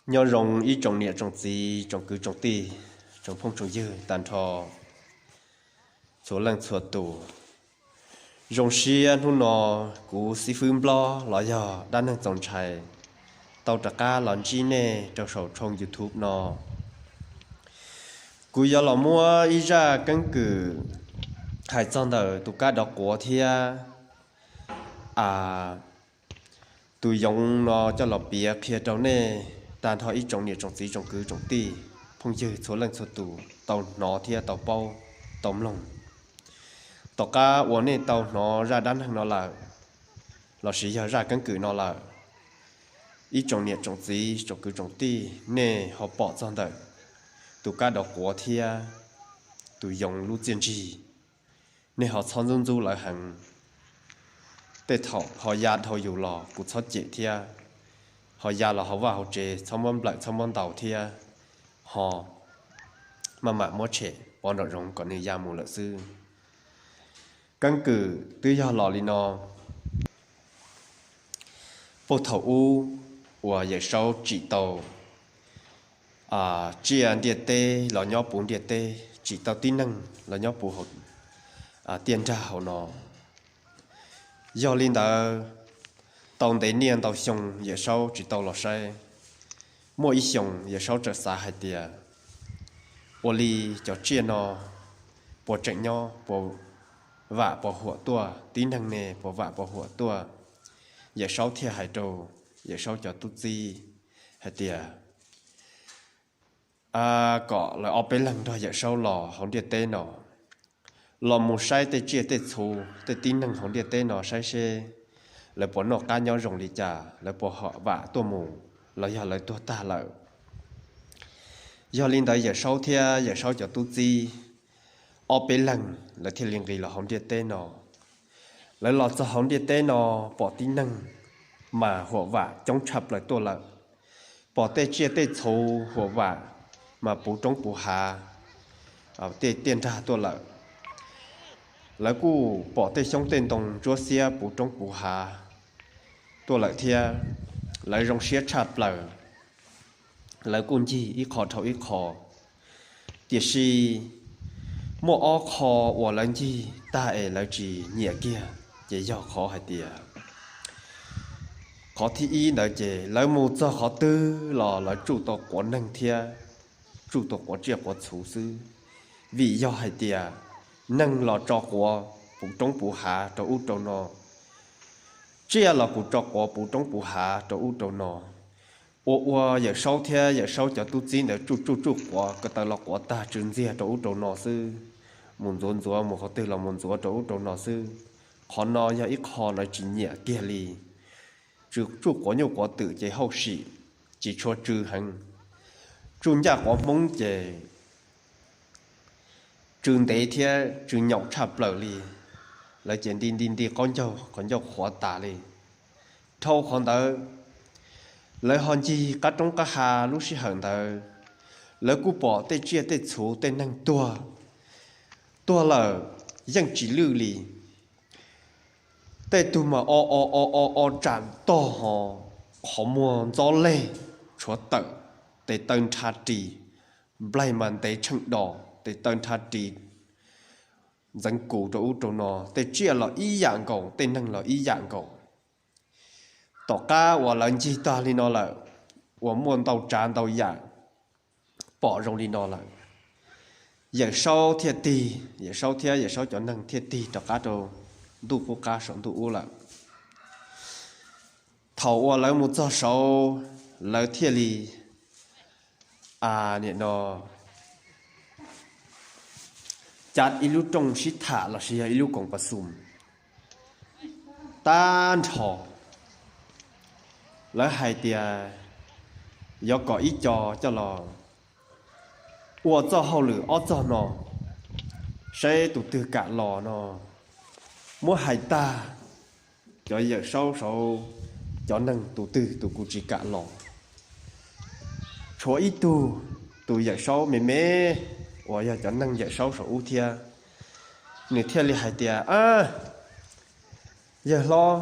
Nyob zoo ib tsoom niam tsoom txiv tsoom kwv tsoom tij, tsoom phooj tsoom ywg tag nrho txhua leej txhua tus. Zoo siab hnub no kuv xib fwb Nplob los yog dab neeg txaus ntshai tau rov qab los ntsib nej rau saum tshooj YouTube no. Kuv yuav los muab ib zaj keeb kwm hais txog ntawm tus kab dov quav thiab tus yoov no coj los piav qhia rau nej tag nrho ib tsoom niam tsoom txiv tsoom kwv tsoom tij phooj ywg txhua leej txhua tus tau hnov thiab tau paub, tau mloog. Tom qab uas nej tau hnov zaj dab neeg no lawm, lossis yog zaj keeb kwm no lawm, ib tsoom niam tsoom txiv tsoom kwv tsoom tij, nej ho pom txog ntawm tus kab dov quav thiab tus yoov lub txiaj ntsig, nej ho txhob ntxub ntxub lawv heev. Tej thaum ho ya dhau yus los kuv txhob cem thiab, ho ya los hauv vaj hauv tsev txhob muab nplawm txhob muab ntaus thiab, ho maj mam muab tshem pov nraum zoov kom nws ya mus lawm xwb. Keeb kwm twb yog los li no. Puag thaum ub uas Yawm Saub tsim tau tsiaj ntiaj teb los nyob puv ntiaj teb, tsim tau tib neeg los nyob puv hauv tiaj nrag hauv no. Yog li ntawd, tau ntev niaj ntau xyoo Yawm Saub tsis tau los saib. Muaj ib xyoos Yawm Saub txawm xav hais tias, ua li cov tsiaj no puas tseem nyob, puas vam puas huam tuaj, tib neeg ne puas vam puas huam tuaj. Yawm Saub thiaj hais rau Yawm Saub cov tub txib hais tias, kom lawv ob peb leeg nrog Yawm Saub los hauv ntiaj teb no, los mus saib tej tsiaj tej txhu, tej tib neeg hauv ntiaj teb no saib seb lawv puas noj qab nyob zoo li cas, lawv puas vam tuaj mus los yog lawv tuag tag lawm. Yog li ntawd Yawm Saub thiab Yawm Saub cov tub txib ob peb leeg lawv thiaj li nqis los hauv ntiaj teb no. Lawv los txog hauv ntiaj teb no, pom tib neeg mas huam vam coob tshaj plaws tuaj lawm, pom tej tsiaj tej txhu huam vam mas puv roob puv hav, tej tiaj nrag tuaj lawm. Lawv kuj pom tej xyoob tej ntoo ntsuab xiab puv roob puv hav tuaj lawm thiab, lawv zoo siab tshaj plaws. Lawv kuj ncig ib qho dhau ib qho, tiam sis muaj ob qho uas lawv ncig tag es lawv tsis nyiam kiag, ces yog qhov hais tias, qhov thib ib ntawd ces lawv mus txog qhov twg los lawv tsuj tau quav neeg thiab tsuj tau quav tsiaj quav txhu xwb. Vim yog hais tias neeg los tso quav puv roob puv hav rau ub rau no, tsiaj los kuj tso quav puv roob puv hav rau ub rau no. Ua ua Yawm Saub thiab Yawm Saub cov tub txib ntawd tsuj tsuj tsuj quav ko taw los quav tag tsw ntxiag rau ub rau no xwb, mus ntxuav ntxuav mus qhov twg los mus ntxuav rau ub rau no xwb. Qhov no yog ib qho lawv tsis nyiam kiag li. Tsuj quav nyuj quav twm ces hauj sim tsis tshua tsw heev, tsuj ncaj quav hmoob ces tsw ntev thiab tsw nyaum tshaj plaws li. Lawv ces nti nti nti qaub ncaug qhov ncauj qhuav tas li. Dhau qhov ntawd, lawv ho ncig qab roob qab hav lub sij hawm ntawd, lawv kuj pom tej tsiaj tej txhu tej neeg tuag, tuag lawm yeej tsis lwj li. Tej tug mas o o o o o tsam tog ho, qhov muag ntxob leg, tshuav tawm, tes taw nrha ris, nplaig mas ntev tsheej dos, tes taw nrha ris ntxeev kus rau ub rau no. Tej tsiaj los ib yam nkaus, tej neeg los ib yam nkaus. Tom qab uas lawv ncig tag li no lawm, uas muaj ntau tsav ntau yam pom zoo li no lawm, Yawm Saub thiaj tig, Yawm Saub thiab Yawm Saub cov neeg thiaj tig rov qab rau ntuj qub qab saum ntuj ub lawm. Thaum uas lawv mus txog saud, lawv thiaj li, a, nim no cav ib lub rooj sib tham lossis yog ib lub koom pas xum tag nrho. Lawv hais tias yuav kom ib co coj los ua txoj hauj lwm ob txog no, saib tus twg kam los no. Muab hais tag, cov Yawm Saub saud cov neeg tus twg tus kuj tsis kam los. Tshuav ib tug, tus Yawm Saub me me uas yog cov neeg Yawm Saub saum ub thiab, nws thiaj li hais tias, a, yawg hlob,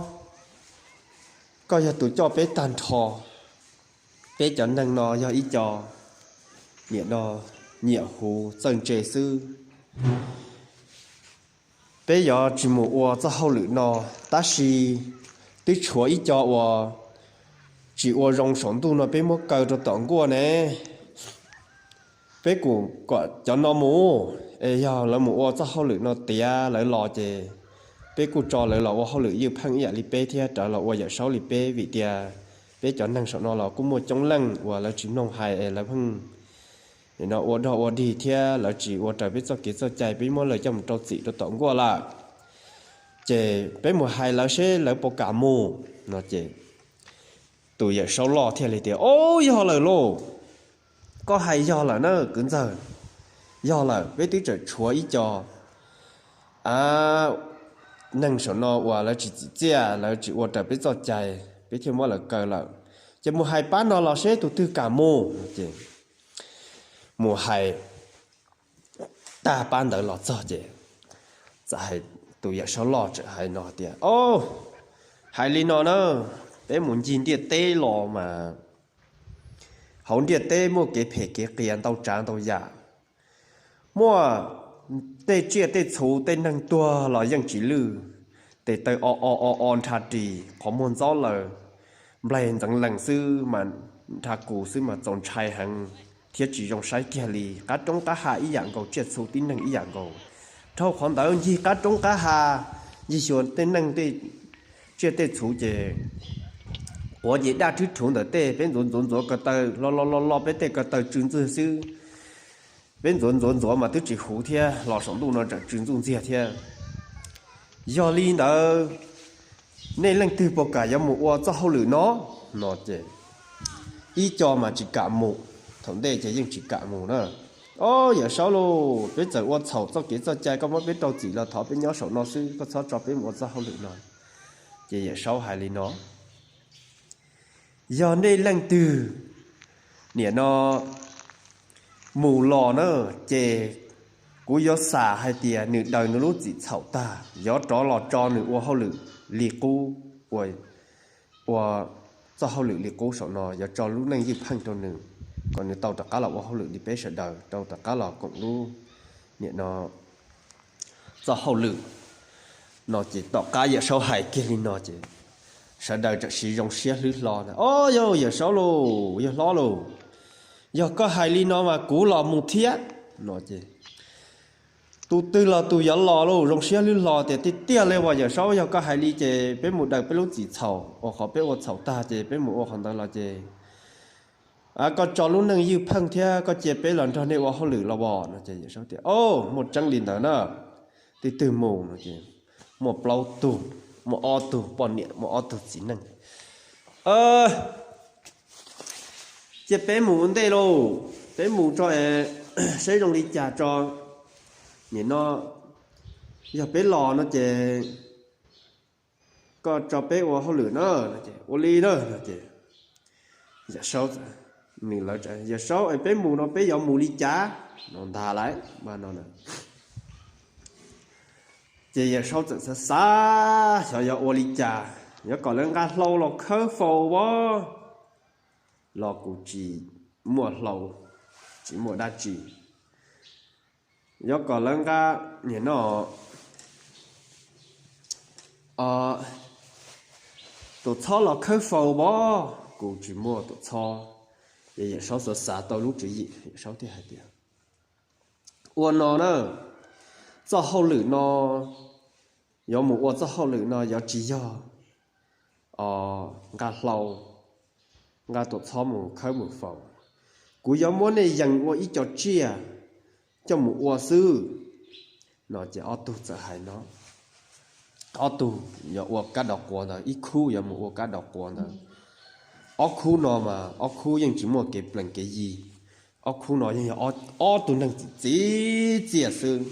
koj yog tus coj peb tag nrho, Peb cov neeg no yog ib co niam no nyiam huv txawj ntse xwb. Peb yuav tsis mus ua txoj hauj lwm no, tab sis twb tshuav ib co uas tsis ua zoo saum ntuj no peb muab kaw rau tom nkuaj ne. Peb kuj kom cov no mus, es yog lawv mus ua txoj hauj lwm no tiav lawv los ces peb kuj tso lawv los ua hauj lwm ywj pheej ib yam li peb thiab rawv los ua Yawm Saub li peb, vim tias peb cov neeg saum no los kuj muaj coob leej uas lawv tsis mloog hais es lawv pheej no ua dog ua dig thiab lawv tsis ua raws peb txoj kev txoj cai, peb muab lawv coj mus rau txim rau tom nkuaj lawm. Ces peb mus hais lawv seb lawv puas kam mus no ces tus Yawm Saub loj thiaj li tias, Au, yog lawm lauj, koj hais yog lawm na kwv ntxawg, yog lawm, peb twb tseem tshuav ib co a neeg saum no uas lawv tsis txim txiaj, lawv tsis ua raws peb txoj cai, peb thiaj muab lawv kaw lawm. Ces mus hais pab no los seb tus twg kam mus. Ces mus hais tag pab ntawd los txog ces txawm hais, tus Yawm Saub loj txawm hais no tias, Au, hais li no na, peb mus ncig ntiaj teb los mas hauv ntiaj teb muaj kev phem kev qias ntau tsav ntau yam, muaj tej tsiaj tej txhu tej neeg tuag los yeej tsis lwj, tes taw o o o o nrha ris, qhov muag ntxob laws, nplaig ntxeev lees xwb mas nrha kus xwb mas txaus ntshai heev thiab tsis zoo saib kiag li. Qab roob qab ha ib yam nkaus, tsiaj txhu tib neeg ib yam nkaus. Dhau qhov ntawd ncig qab roob qab ha, ncig xyuas tej neeg tej tsiaj tej txhu ces quav ces daj rhwb rhuv ntawm tej, peb ntxuav ntxuav ntxuav ko taw lo lo lo lo peb tej ko taw tsw ntxwg xwb. Peb ntxuav ntxuav ntxuav mas twb tsis huv thiab, los saum ntuj no tseem tsw ntxuj ntxiag thiab. Yog li ntawd, nej leej twg puas kam yuav mus ua txoj hauj lwm no? No ces ib co mas tsis kam mus, thaum ntej ces yeej tsis kam mus na. Au, Yawm Saub lauj, peb txawm ua txhaum txoj kev txoj cai, koj muab peb rau txim los thov peb nyob saum no xwb, koj txhob tso peb mus ua txoj hauj lwm no. Ces Yawm Saub hais li no, Yog nej leej twg niam no mus los na, ces kuv yuav xam hais tias nws daws nws lub txim txhaum tag, yuav rov los tso nws ua hauj lwm li qub, ua, ua txoj hauj lwm li qub saum no, yuav tso lub neej ywj pheej rau nws, kom nws tau rov qab los ua hauj lwm li peb sawv daws, tau rov qab los koom lub niam no txoj hauj lwm. No ces tom qab Yawm Saub hais kiag li no ces sawv daws txawm siv zoo siab hlwb hlo na, Au, yog Yawm Saub lauj, yawg hlob lauj, yog koj hais li no mas kuv los mus thiab. No ces tus twg los tus yuav los lauj, zoo siab hlwb hlo tias, Tiag tiag li as Yawm Saub, yog koj hais li ces peb mus daws peb lub txim txhaum uas qhov peb ua txhaum tag ces peb mus ua qhov ntawd los ces koj tso lub neej ywj pheej thiab koj cia peb los nrog nej ua hauj lwm los as. No ces Yawm Saub tias, Au, muaj tseeb li ntawd na. Twg twg mus? No ces muaj plaub tug, muaj ob tug poj niam, muaj ob tug txiv neej. Cia peb mus ua ntej lauj, peb mus tso es saib zoo li cas tso. Nim no yog peb los no ces koj tso peb ua hauj lwm na. Ua li na. No ces Yawm Saub, nws lawv, Yawm Saub es peb mus no peb yuav mus li cas? No ntag lauj, mas no ces Yawm Saub txawm xav xav, Xyov yuav ua li cas, yuav kom lawv nqa hlau los khawb faus as los kuv tsis muaj hlau, tsis muaj dab tsi. Yuav kom lawv nqa, nim no, tus txhob los khawb faus as, kuv tsis muaj tus txhob. Ces Yawm Saub xav xav tau lub tswv yim, Yawm Saub thiaj hais tias, Ua no na, txoj hauj lwm no, yuav mus ua txoj hauj lwm no yuav tsis yog nqa hlau, nqa tus txhob mus khawb mus faus. Kuv yuav muab nej yees ua ib co tsiaj coj mus ua xwb. No ces ob tug txawm hais no, ob tug yuav ua kab dov quav ntawd, ib khub yuav mus ua kab dov quav ntawd. Ob khub no mas ob khub yeej tsis muaj kev plees kev yi, ob khub no yeej yog ob tug neeg txim txiaj xwb.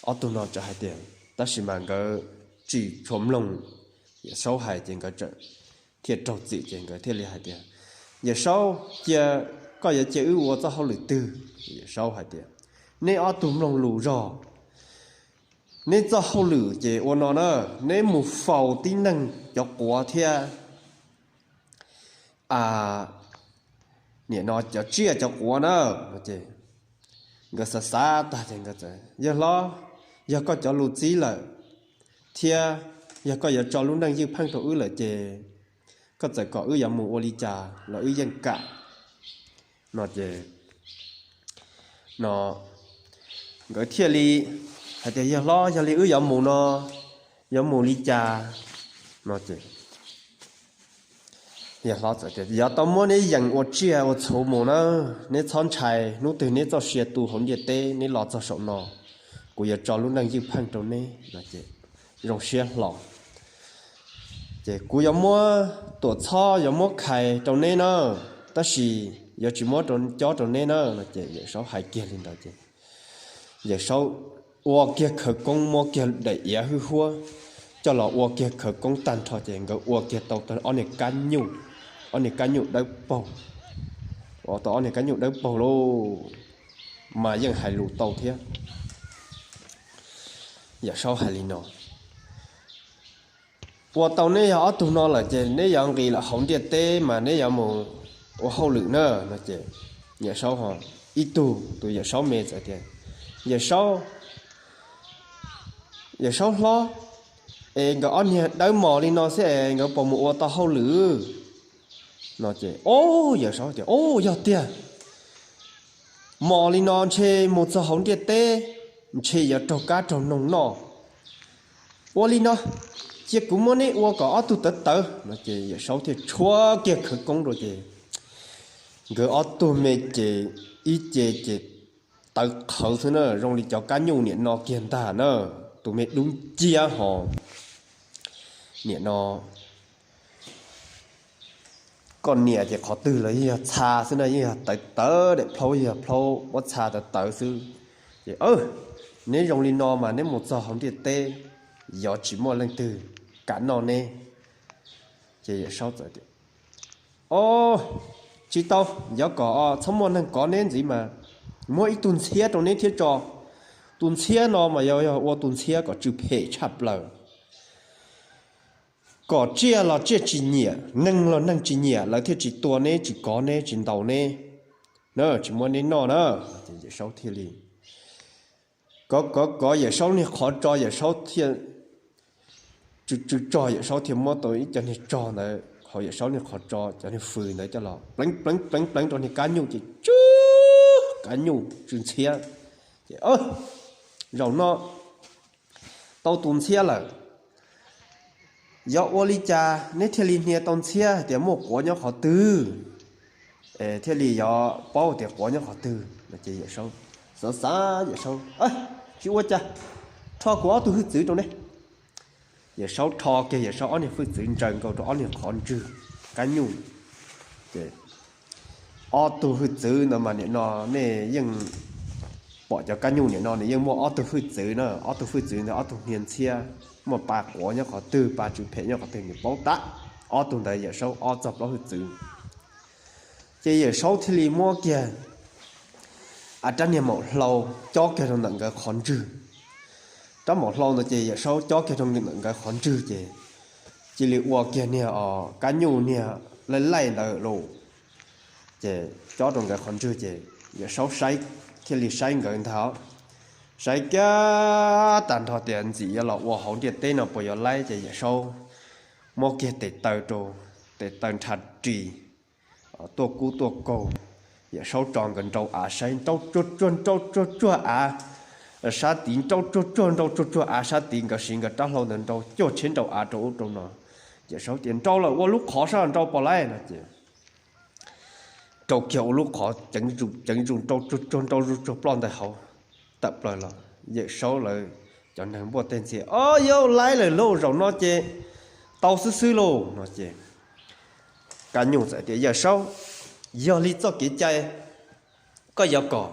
Ob tug no txawm hais tias, tab sis mas nkawd tsis tshua mloog Yawm Saub hais ces nkawd thiaj raug txim ces nkawd thiaj li hais tias, Yawm Saub, cia, koj yuav cia wb ua txoj hauj lwm twg? Yawm Saub hais tias, Nej ob tug mloog lus zog, neb txoj hauj lwm ces ua no na, neb mus faus tib neeg cov quav thiab a, nim no cov tsiaj cov quav na. Ces nkawd xav xav tag ces nkawd txawm, Yawg hlob, yog koj cov lus txib lawm thiab yog koj yuav tso lub neej ywj pheej rau wb lawm ces koj txawm kom wb yuav mus ua li cas los wb yeej kam. No ces no nkawd thiaj li hais tias, Yawg hlob, yog li wb yuav mus no, yuav mus li cas? No ces yawg hlob txawm tias, Yog tau muab neb yees ua tsiaj ua txhu mus na, neb txhob ntshai, hnub twg neb txoj sia tu hauv ntiaj teb neb los txog saum no, kuv yuav tso lub neej ywj pheej rau neb. No ces zoo siab hlo. Ces kuv yuav muab tuam txhob yuav muab khais rau neb na, tab sis yuav tsis muab cob rau neb na. No ces Yawm Saub hais kiag li ntawd ces Yawm Saub ua kiag khawv koob, muab kiag daim iav hwj huab coj los ua kiag khawv koob tag nrho ces nkawd ua kiag tau ob niag kab nyuj, ob niag kab nyuj dawb paug, ua tau ob niag kab nyuj dawb paug lauj, mas yeej hais lus tau thiab. Yawm Saub hais li no, Ua tau neb yog ob tug no lawm ces neb yuav nqis lawm hauv ntiaj teb mas neb yuav mus ua hauj lwm na. No ces Yawm Saub ho, ib tug tus Yawm Saub me txawm tias, Yawm Saub, Yawm Saub hlob, es nkawd ob niag dawb mos li no xwb es nkawd puas mus ua tau hauj lwm? No ces, o, Yawm Saub tias, O, yog tiag, mos li no ntshe mus txog hauv ntiaj teb ntshe yuav raug kab raug noog noj. Ua li no, cia kuv muab neb ua kom ob tug tawv tawv. No ces Yawm Saub thiaj tshuab kiag khawv koob rau ces nkawd ob tug me ces ib ce ces tawv qhawv xwb na, zoo li cov kab nyuj niam no kiag ntag na. Tus me dub nciab ho, niam no koj niam ces qhov twg los yeej yog txha xwb na, yeej yog tawv tawv, daim plhaub yog plhaub muab txha tawv tawv xwb. Ces, Neb zoo li no mas neb mus txog hauv ntiaj teb yuav tsis muaj leej twg kam noj neb. Ces Yawm Saub txawm tias, O, tsis tau, yuav kom txhob muaj neeg kov neb ntxiv mas muab ib tug ntxhiab rau neb thiab tso. Tus ntxhiab no mas yog ua tus ntxhiab kom tsw phem tshaj plaws, kom tsiaj los tsiaj tsis nyiam, neeg los neeg tsis nyiam, lawv thiaj tsis tua neb, tsis kov neb, tsis ntaus neb na, tsis muab neb noj na. Ces Yawm Saub thiaj li kov kov kov Yawm Saub niag qhov tso, Yawm Saub thiaj tsw tsw tsog, Yawm Saub thiaj muab tau ib co niag tsog ntawd hauv Yawm Saub niag qhov tso, cov niag fws ntawd coj los pleev pleev pleev pleev rau niag kab nyuj ces tsw kab nyuj tsw ntxhiab. Ces, Zaum no tau tus ntxhiab lawm, yuav ua li cas neb thiaj li hnia tau ntxhiab hais tias muaj quav nyob qhov twg, thiaj li yuav paub tias quav nyob qhov twg? No ces Yawm Saub xav xav, Yawm Saub, Tsis ua cas, rho kuv ob tug hwj txwv rau neb. Yawm Saub rho kiag Yawm Saub ob niag hwj txwv ntsaws nkaus rau ob niag qhov ntswg kab nyuj. Ces ob tug hwj txwv ntawd mas nim no nej yeej pom cov kab nyuj nim no nws yeej muaj ob tug hwj txwv na, ob tug hwj txwv ntawd ob tug hnia ntxhiab, muaj pa quav nyob qhov twg, pa tsw phem nyob qhov twg nws paub tag. Ob tug ntawd Yawm Saub ob txog plaub hwj txwv. Ces Yawm Saub thiaj li muab kiag a rab niag maum hlau cob kiag rau ntawm nkawd qhov ntswg. Rab maum hlau ntawd ces Yawm Saub cob kiag rau ntawm nkawd qhov ntswg ces cia li ua kiag niag os kab nyuj niag laij laij ntawd lauj. Ces cob rau nkawd qhov ntswg ces Yawm Saub saib, thiaj li saib nkawd ntag, saib kiag tag nrho tias ntxim yuav los ua hauv ntiaj teb no puas yuav laib ces Yawm Saub muab kiag tes taw rau, tes taw nrhav ris tuaj kub tuaj kaug. Yawm Saub tso nkawd nrau av saib, nrau tsuag tsuag nrau tsuag tsuag av sab tid, nrau tsuag tsuag nrau tsuag tsuag av sab tid, nkawd siv nkawd rab hlau ntawd nrau cuag tsheb nrau av rau ub rau no. Yawm Saub tias, Nrau lawm, ua lub qhov sab nrau pom laib no ces rau kiag ua lub qhov, ceev zus nrau tsuag tsuag nrau tsuag tsuag ploj ntawm hauv tawm plaws los. Yawm Saub lawv cov neeg npuaj teg ntxhias, O, yau laib lawm lauj, zaum no ces tau xwb xwb lauj no ces Kab Nyuj txawm tias, Yawm Saub, yog li txoj kev cai koj yuav kom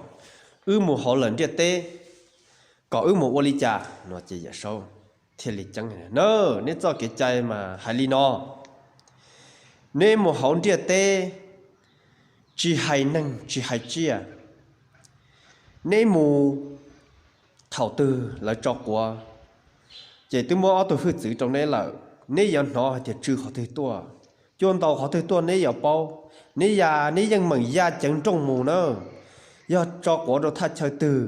wb mus hauv lawm ntiaj teb, kom wb mus ua li cas no ces Yawm Saub thiaj li ceeb, Na, neb txoj kev cai mas hais li no, neb mus hauv ntiaj teb tsis hais neeg tsis hais tsiaj, neb mus thaum twg lawv tso quav, ces twb muab ob tug hwj txwv rau neb lawm, neb yuav hnov hais tias tsw qhov twg tuaj, cua ntaus qhov twg tuaj neb yuav paub. Neb ya, neb yeej meem ya ceev nrooj mus na. Yog tso quav rau thaj chaw twg,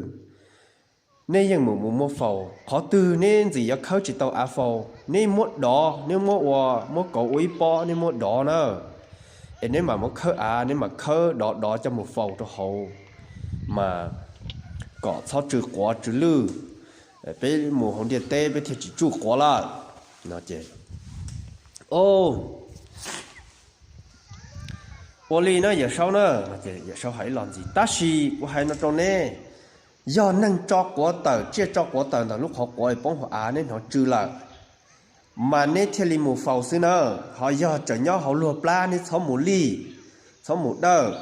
neb yeej meem mus muab faus. Qhov twg neb ntxim yuav khawb tsis tau av faus, neb muab dov, neb muab ua, muab kauv ua ib pob, neb muab dov na, es neb mam muab khawb av, neb mam khawb dov dov coj mus faus rau hauv, mas kom txhob tsw quav tsw lwj, peb mus hauv ntiaj teb peb thiaj tsis tsuj quav lawm. No ces, o, ua li na Yawm Saub na. Yawm Saub hais ib los ntxiv, tab sis kuv hais no rau neb, yog neeg tso quav tawm, tsiaj tso quav tawm ntawm lub qhov quav poob hauv av, neb hnov tsw lawm, mas neb thiaj li mus faus xwb na. Ho yog tseem nyob hauv luag plab, neb txhob mus lij, txhob mus dawj.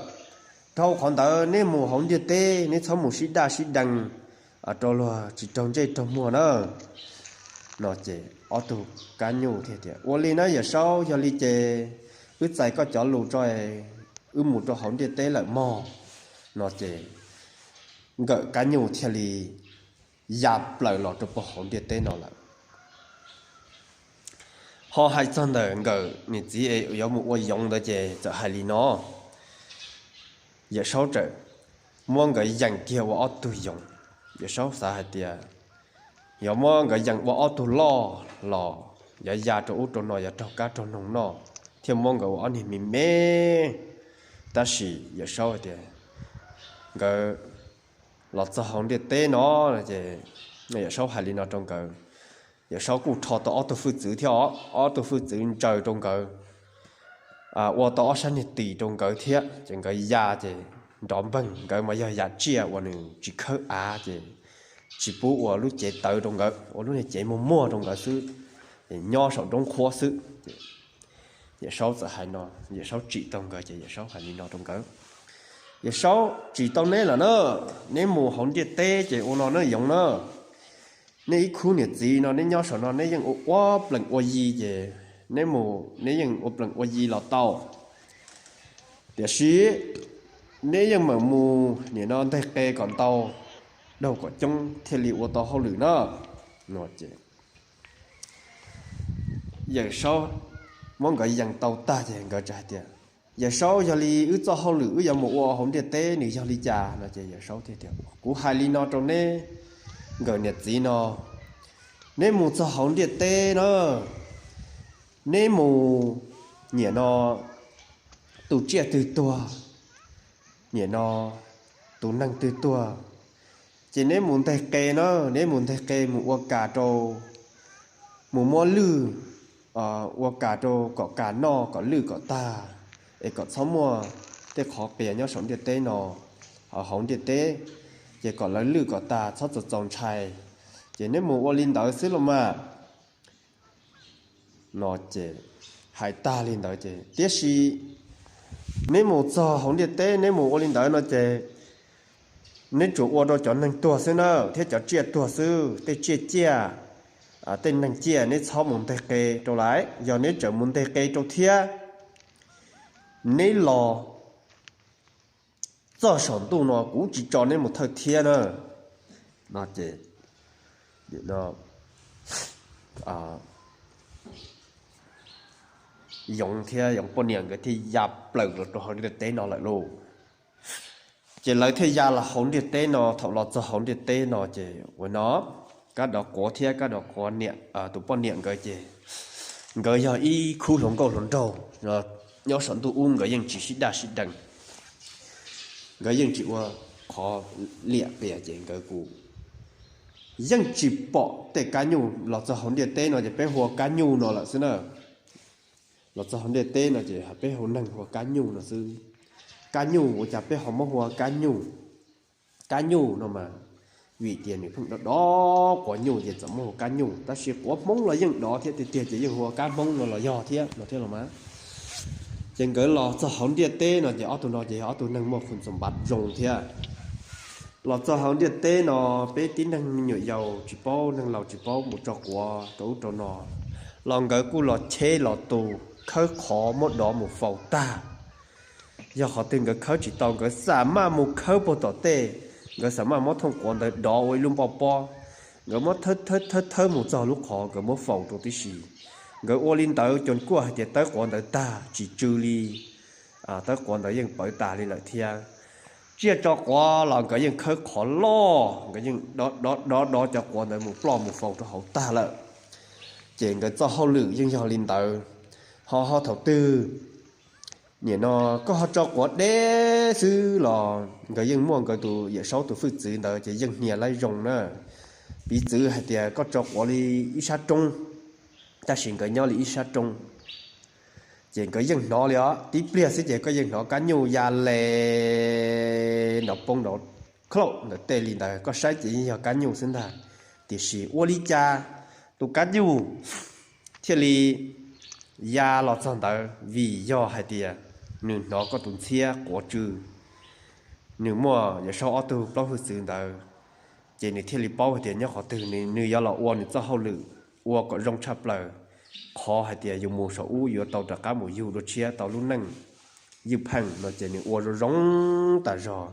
Dhau qhov ntawd neb mus hauv ntiaj teb, neb txhob mus sib daj sib dee rau luag tsis raug ntsej raug muag na. No ces ob tug kab nyuj thiaj tias, ua li na Yawm Saub, yog li ces wb txais koj cov lus tso, wb mus rau hauv ntiaj teb lawm mog. No ces nkawm kab nyuj thiaj li ya plaws los rau puag hauv ntiaj teb no lawm. Ho hais txog ntawm nkawm niam txiv es yuav mus ua yoov ntawd ces txawm hais li no, Yawm Saub txawm muab nkawd yees kiag ua ob tug yoov. Yawm Saub xav hais tias yog muab nkawd yees ua ob tug loj los yuav ya rau ub rau no yuav raug kab raug noog noj, thiaj muab nkawd ua ob niag me me. Tab sis Yawm Saub hais tias nkawd los txog hauv ntiaj teb no ces Yawm Saub hais li no rau nkawd. Yawm Saub kuj rho tau ob tug hwj txwv thiab, ob tug hwj txwv ntsaws rau nkawd, ua tau ob sab niag tis rau nkawd thiab, ces nkawd ya ces nrov npeeg. Nkawd mas yog yam tsiaj uas nws tsis khawb av ces tsis pub ua lub cev tawv rau nkawd, ua lub niag cev muag muag rau nkawd xwb, nyob saum nroob qhuab xwb. Yawm Saub txawm hais no, Yawm Saub tsim tau nkawd ces Yawm Saub hais li no rau nkawd, Yawm Saub tsim tau neb lawm na, neb mus hauv ntiaj teb ces ua no na yoov na, nej ib khub niam txiv no neb nyob saum no neb yeej ua ua plees ua yi ces neb mus neb yeej ua plees ua yi los tau, tiam sis neb yeej meem mus nim no nteg qe kom ntau, daug kom coob thiaj li ua tau hauj lwm na. No ces Yawm Saub muab nkawd yees tau tag ces nkawd txawm hais tias, Yawm Saub, yog li wb txoj hauj lwm wb yuav mus ua hauv ntiaj teb nws yog li cas? No ces Yawm Saub thiaj tias, kuv hais li no rau neb nkawm niam txiv no, neb mus txog hauv ntiaj teb na, neb mus, nim no tus tsiaj twg tuag, nim no tus neeg twg tuag, ces neb mus nteg qe na, neb mus nteg qe mus ua kas rau, mus muab lwj ua kas rau kom kas noj kom lwj kom tag, es kom txhob muaj tej qhov qias nyob saum ntiaj teb no, hauv ntiaj teb, ces kom lawv lwj kom tag txhob txaus txaus ntshai, ces neb mus ua li ntawd xwb los mas. No ces hais tag li ntawd ces, tiam sis neb mus txog hauv ntiaj teb neb mus ua li ntawd no ces neb tsuas ua rau cov neeg tuag xwb na, thiab cov tsiaj tuag xwb, tej tsiaj ciaj, tej neeg ciaj neb txhob mus nteg qe rau lawm. Yog neb tseem mus nteg qe rau thiab, neb los txog saum ntuj no kuv tsis tso neb mus thawj thiab na. No ces Yoov thiab Yoov poj niam nkawd thiaj ya plaws los rau hauv ntiaj teb no lawm lauj. Ces lawv thiaj ya los hauv ntiaj teb no, thaum los txog hauv ntiaj teb no ces ua no, Kab Dov Quav thiab Kab Dov Quav niam, tus poj niam nkawd ces nkawd yog ib khub hluas nkauj hluas nraug, nyob saum ntuj ub nkawd yeej tsis sib daj sib deev, nkawd yeej tsis ua qhov liam qias ces nkawd kuj yeej tsis pom tej kab nyuj. Los txog hauv ntiaj teb no ces peb hu ua kab nyuj no lawm xwb na. Los txog hauv ntiaj teb no ces peb hu neeg hu ua kab nyuj no xwb. Kab nyuj ua cas peb ho muab hu ua kab nyuj? Kab nyuj no mas vim tias nws pheej dov dov quav nyuj ces txawm muab hu ua kab nyuj, tab sis quav Hmoob los yeej dov thiab tiag tiag ces yeej hu ua kab Hmoob no los yog thiab no thiab los mas. Ces nkawd los txog hauv ntiaj teb no ces ob tug no ces yog ob tug neeg muaj khuj ntxoos npav zoo thiab. Los txog hauv ntiaj teb no, peb tib neeg me nyuam yaus tsis paub, neeg laus tsis paub mus tso quav rau ub rau no, los nkawd kuj los cheb los tus khawb qhov muab dov mus faus tag. Yog qhov twg nkawd khawb tsis tau, nkawd xam maj mus khawb puag tom tej, nkawd xam maj muab thooj quav ntawd dov ua ib lub npoj pob, nkawd muab thawb thawb thawb mus txog lub qhov nkawd muab faus rau tib si. Nkawd ua li ntawd cov kuaj hais tias tawb quav ntawd tag tsis tsw li tawb quav ntawd yeej pawv tas li lawm thiab. Tsiaj tso quav los nkawd yeej khawb qhov loj, nkawd yeej dov dov dov cov quav ntawd mus ploj mus faus rau hauv tag lawm. Ces nkawd txoj hauj lwm yeej yog li ntawd. Ho ho thaum twg nim no koj ho tso quav deb xwb los nkawd yeej muaj nkawd tus Yawm Saub tus fwj txwv ntawd ces yeej hnia laib zoo na. Piv txwv hais tias koj tso quav li ib sab roob, tab sis nkawd nyob li ib sab roob, ces nkawd yeej hnov li os. Tib pliag xwb ces koj yeej hnov kab nyuj ya le nrov poob nrov klaum ntawm tej li ntawd, koj saib ces yeej yog kab nyuj xwb ntag. Tiam sis ua li cas tus kab nyuj thiaj li ya los txog ntawd? Vim yog hais tias nws hnov koj tus ntxhiab quav tsw, nws muaj Yawm Saub ob tug plaub hwj txwv ntawd, ces nws thiaj li paub hais tias nyob qhov twg, nws yuav los ua nws txoj hauj lwm ua kom zoo tshaj plaws. Qhov hais tias yus mus saum ub yuav tau rov qab mus yug dua tshiab tau lub neej ywj pheej no ces nws ua zoo zoo tas zog.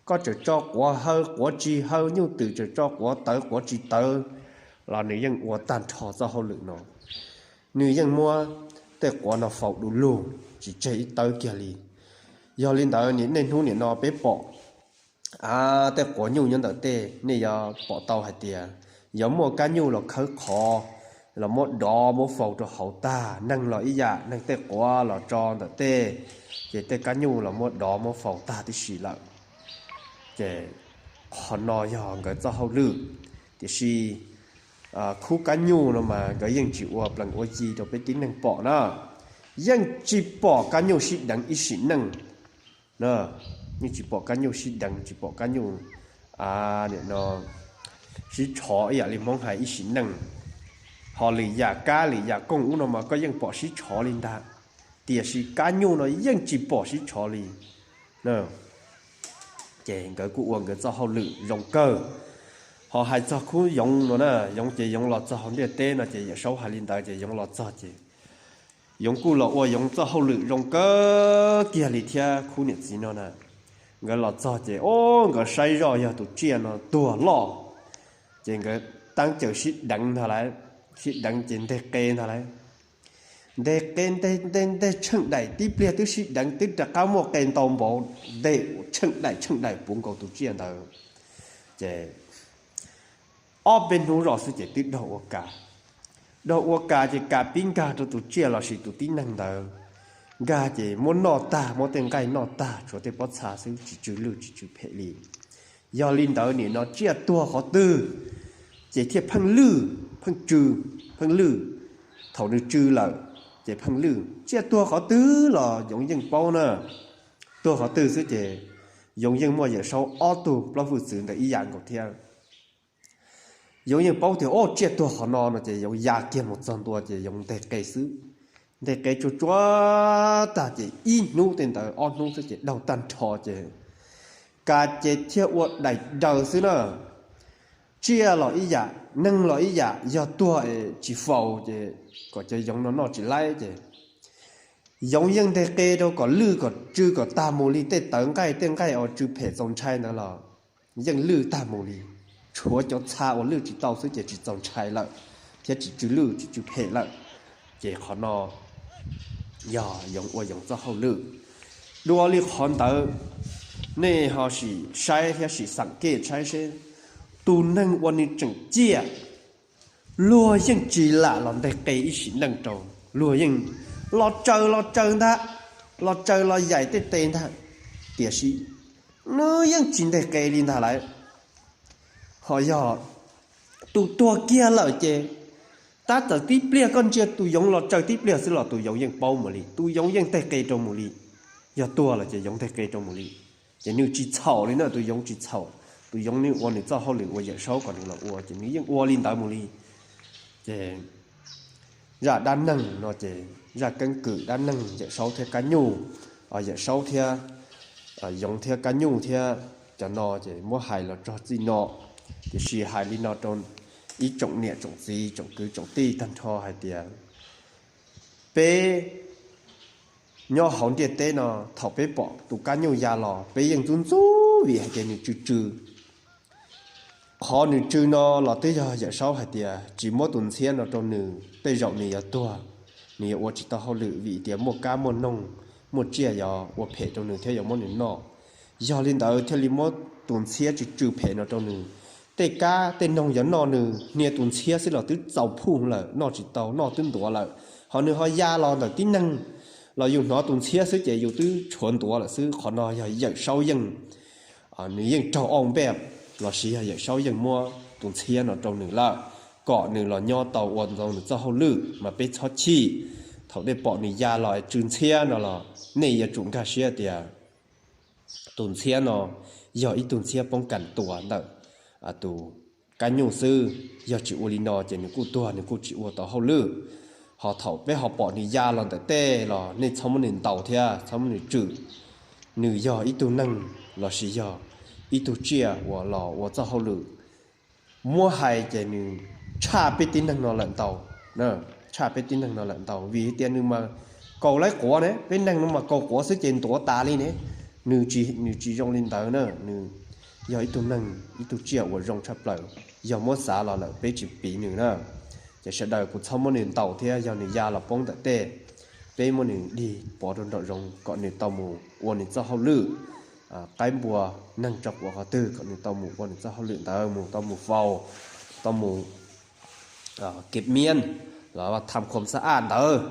Koj tseem tso quav haw quav tsis haw, nyuj twm tseem tso quav tawv quav tsis tawv los nws yeej ua tag nrho txoj hauj lwm no. Nws yeej muab tej quav no faus du lug tsis tseg ib tawb kiag li. Yog li ntawd niaj hnub nim no peb pom tej quav nyuj nyob ntawm tej, nej yuav pom tau hais tias yuav muaj kab nyuj los khawb qhov, los muab dov muab faus rau hauv tag. Neeg los ib yam, neeg tej quav los tso ntawm tej, ces tej kab nyuj los muab dov muab faus tag tib si lawm. Ces qhov no yog nkawd txoj hauj lwm. Tiam sis khub kab nyuj no mas nkawd yeej tsis ua plees ua yi rau peb tib neeg pom na. Yeej tsis pom kab nyuj sib deev ib sim neej. Yeej tsis pom kab nyuj sib deev, tsis pom kab nyuj sib tshov ib yam li Hmoob hais ib sim neej. Ho lwm yam kab lwm yam kooj ub no mas koj yeej pom sib tshov li ntag, tiam sis kab nyuj no yeej tsis pom sib tshov li. Ces nkawd kuj ua nkawd txoj hauj lwm zoo kawg. Ho hais txog khub yoov no na, yoov ces yoov los txog hauv ntiaj teb no ces Yawm Saub hais li ntawd ces yoov los txog ces yoov kuj los ua yoov txoj hauj lwm zoo kawg kiag li thiab. Khub niam txiv no na, nkawd los txog ces o, nkawd saib zoj yog tus tsiaj no tuag loj, ces nkawd taab caws sib deev ntag lauj. Sib deev ces nteg qe ntag lauj. Nteg qe nteg nteg nteg tsheej daim, tib pliag twb sib deev twb rov qab muaj qe ntau npaum, nteg tsheej daim tsheej daim puv nkaus tus tsiaj ntawd. Ces ob peb hnub zoj xwb ces twb daug ua ka. Daug ua ka ces ka pib nkag rau tus tsiaj lossis tus tib neeg ntawd. Nkag ces muab noj tag, muab tej nqaij noj tag, tshuav tej pob txha xwb, tsis tsw lwj tsis tsw phem li. Yog li ntawd nim no tsiaj tuag qhov twg ces thiaj pheej lwj, pheej tsw, pheej lwj. Thaum nws tsw lawm ces pheej lwj. Tsiaj tuag qhov twg los yoov yeej paub na. Tuag qhov twg xwb ces yoov yeej muaj Yawm Saub ob tug plaub hwj txwv ntawd ib yam nkaus thiab. Yoov yeej paub tias o, tsiaj tuag qhov no no ces yoov ya kiag mus txog ntua ces yoov nteg qe xwb. Nteg qe tsuag tsuag tag ces ib hnub tej ntawd ob hnub xwb ces daug tag nrho ces ka ces thiaj ua daim daws xwb na. Tsiaj los ib yam, neeg los ib yam, yog tuag es tsis faus ces kom cov yoov no noj tsis laib ces yoov yeej nteg qe rau kom lwj kom tsw kom tag mus li. Tej tawv nqaij tej nqaij uas tsw phem txaus ntshai ntawd los yeej lwj tag mus li. Tshuav cov txha uas lwj tsis tau xwb ces tsis txaus ntshai lawm thiab tsis tsw lwj tsis tsw phem lawm. Ces qhov no yog yoov ua yoov txoj hauj lwm. Dua li qhov ntawd, nej ho sim saib thiab sim xam kej saib seb, tus neeg uas nws tseem ciaj, luag yeej tsis lam los nteg qe ib sim neej rau. Luag yeej los tsaws los tsaws ntag, los tsaws los yaim tej tes ntag, tiam sis nws yeej tsis nteg qe li ntag lauj. Ho yog tus tuag kiag lawm ces tab txawm tib pliag koj ntsia tus yoov los tsaws tib pliag xwb los tus yoov yeej paub mus li, tus yoov yeej nteg qe rau mus li. Yog tuag lawm ces yoov nteg qe rau mus li. Ces nws tsis txhaum li na, tus yoov tsis txhaum. Tus yoov nws ua nws txoj hauj lwm uas Yawm Saub kom nws los ua ces nws yeej ua li ntawd mus li. Ces zaj dab neeg no ces zaj keeb kwm dab neeg Yawm Saub thiab kab nyuj, Yawm Saub thiab yoov thiab kab nyuj thiab cov no ces muab hais los txog txij no. Tiam sis hais li no rau ib tsoom niam tsoom txiv tsoom kwv tsoom tij tag nrho hais tias peb nyob hauv ntiaj teb no, thaum peb pom tus kab nyuj ya los peb yeej ntxub ntxub vim hais tias nws tsw tsw. Qhov nws tsw no los twb yog Yawm Saub hais tias tsis muab tus ntxhiab no rau nws tej zaum nws yuav tuag, nws yuav ua tsis tau hauj lwm vim tias muaj kab muaj noog muaj tsiaj yuav ua phem rau nws thiab yuav muab nws noj. Yog li ntawd thiaj li muab tus ntxhiab tsw tsw phem no rau nws. Tej kab tej noog yuav noj nws, hnia tus ntxhiab xwb los twb txaus phuj lawm, noj tsis tau, noj twb ntuav lawm. Ho nws ho ya los ntawm tib neeg los yus hnov tus ntxhiab xwb ces yus twb tshuav ntuav lawm xwb. Qhov no yog Yawm Saub Yeej, nws yeej raug auj npej lossis yog Yawm Saub Yeej muab tus ntxhiab no rau nws lawm, kom nws los nyob tau ua ntau nws txoj hauj lwm mas peb txhob chim. Thaum nej pom nws ya los tsw ntxhiab no los nej yuav tsum nkag siab tias tus ntxhiab no yog ib tug ntxhiab poob kas tua ntawm tus kab nyuj xwb. Yog tsis ua li no ces nws kuj tuag, nws kuj tsis ua tau hauj lwm. Ho thaum peb ho pom nws ya los ntawm tej los nej txhob muab nws ntaus thiab txhob muab nws tswm. Nws yog ib tug neeg lossis yog ib tug tsiaj uas los ua txoj hauj lwm. Muab hais ces nws tshaj peb tib neeg no lawm ntau, tshaj peb tib neeg no lawm ntau, vim hais tias nws mas kaus laib quav ne, peb neeg no mas kaus quav xwb ces ntuav tas li ne. Nws tsis, nws tsis zoo li ntawd na, nws yog ib tug neeg, ib tug tsiaj uas zoo tshaj plaws. Yog muab xav los lawm peb tsis piv nws na. Ces sawv daws kuv txhob muab nws ntaus thiab, yog nws ya los poob ntawm tej, peb muab nws dig pov rau nraum zoov kom nws tau mus ua nws txoj hauj lwm. Qaib npua neeg tso quav qhov twg kom nws tau mus ua nws txoj hauj lwm ntawd, mus tau mus faus, tau mus kev miab los tham khom xa aj ntawd.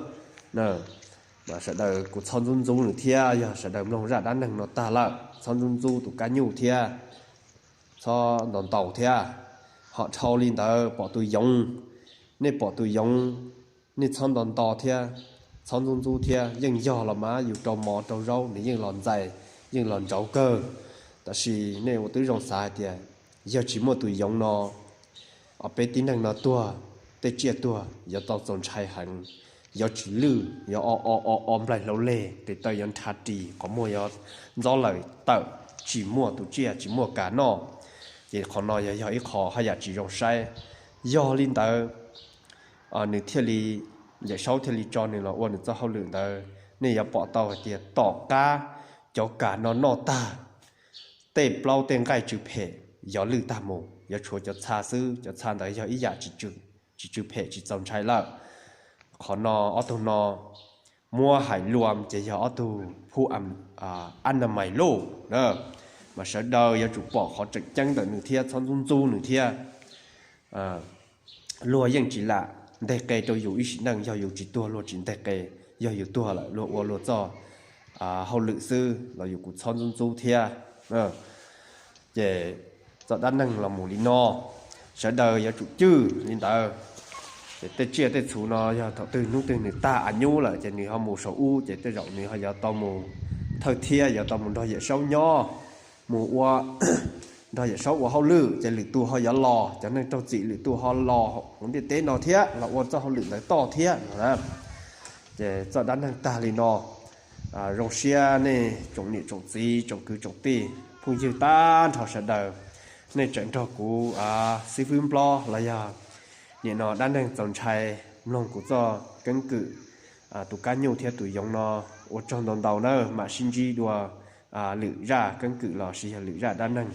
Mas sawv daws kuv txhob ntxub ntxub nws thiab, yog sawv daws mloog zaj dab neeg no tag lawm txhob ntxub ntxub tus kab nyuj thiab, txhob ntaus ntaus thiab. Ho dhau li ntawd pom tus yoov, nej pom tus yoov, nej txhob ntaus ntaus thiab, txhob ntxub ntxub thiab. Yeej yog los mas yus rau mov rau zaub nws yeej los ntxais, yeej los ntsauv kawg. Tab sis nej ua tib zoo xav hais tias yog tsis muaj tus yoov no, peb tib neeg no tuag, tej tsiaj tuag yuav tau txaus ntshai heev, yuav tsis lwj, yuav o o o o nplaig hlau leg, tes taw yuav nrhav ris, qhov muag yuav ntxob lawm tawm, tsis muaj tus tsiaj, tsis muaj kas noj. Ces qhov no yog, yog ib qho haj yam tsis zoo saib. Yog li ntawd, nws thiaj li, Yawm Saub thiaj li tso nws los ua nws txoj hauj lwm ntawd. Nej yuav pom tau hais tias tom qab cov kas no noj tag, tej plaub tej nqaij tsw phem yuav lwj tag mus, yuav tshuav cov txha xwb, cov txha ntawd yog ib yam tsis tsw phem tsis txaus ntshai lawm. Qhov no ob tug no muab hais luam ces yog ob tug phu ab na mais luj na, mas sawv daws yuav tsum pom qhov tseem ceeb ntawm nws thiab txhob ntxub ntxub nws thiab. Luag yeej tsis lam nteg qe rau yus ib sim neej, yog yus tsis tuag luag tsis nteg qe, yog yus tuag lawm luag ua luag txoj hauj lwm xwb los yus kuj txhob ntxub ntxub thiab. Ces txoj dab neeg los mus li no, sawv daws yuav tsum cwj li ntawd. Ces tej tsiaj tej txhu no yog thaum twg hnub twg nws tag a nyub lawm ces nws ho mus saum ub ces tej zaum nws ho yuav tau mus thawj thiab yuav tau mus nrog Yawm Saub nyob, mus ua, nrog Yawm Saub ua hauj lwm ces lwm tus ho yuav los, cov neeg raug txim lwm tus ho los hauv ntiaj teb no thiab los ua txoj hauj lwm ntawd toj thiab no na. Ces txoj dab neeg tag li no, zoo siab nej tsoom niam tsoom txiv tsoom kwv tsoom tij phooj ywg tag nrho sawv daws, nej tseem nrog kuv xib fwb Nplob los yog nim no dab neeg txaus ntshai mloog kuv txoj keeb kwm tus kab nyuj thiab tus yoov no. Ua tsaug ntau ntau nawb, mam sib ntsib dua lwm zaj keeb kwm los sis yog lwm zaj dab neeg.